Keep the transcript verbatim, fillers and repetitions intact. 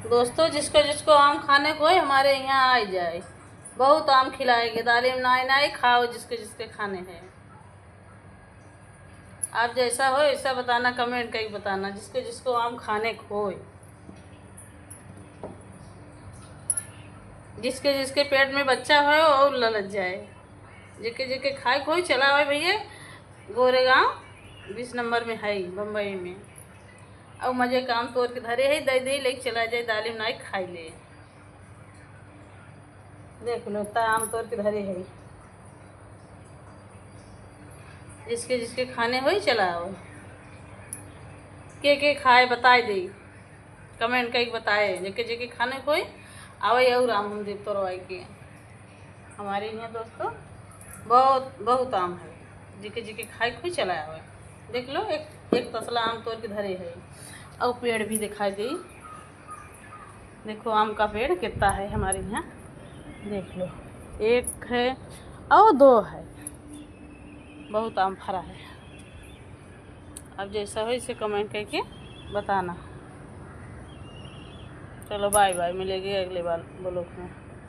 दोस्तों, जिसको जिसको आम खाने को है, हमारे यहाँ आ जाए, बहुत आम खिलाएंगे। दालिम नाई नाई खाओ, जिसके जिसके खाने हैं। आप जैसा हो, ऐसा बताना, comment करके बताना, जिसको जिसको आम खाने को होए, जिसके जिसके पेट में बच्चा होए और ललच जाए, जेके जेके खाए को होए, चला आवे भैया, गोरेगांव बीस नंबर में है, बम्बई में। और मजे का आम तोड़ के धरे है, दे दे, लेके चला जाए, दालिम नाई खाई ले। देख लो, इतना आम तोड़ के धरे है। जिसके जिसके खाने होई, चला आओ। के के खाए, बताए दे, comment करके बताए। जेके जेके खाने होई, आवे और आम हम देव तोड़वाई के। हमारे यहाँ दोस्तों, बहुत बहुत आम है, जेके जेके खाए के होई, चला आवे। देख लो, एक एक तसला आम तोड़ के धरे है। और पेड़ भी दिखाई दे। देखो, आम का पेड़ कितना है हमारे यहाँ, देख लो, एक है और दो है, बहुत आम फरा है। अब जैसा हो, इसे comment करके बताना। चलो, bye bye, मिलेंगे अगले बार vlog में।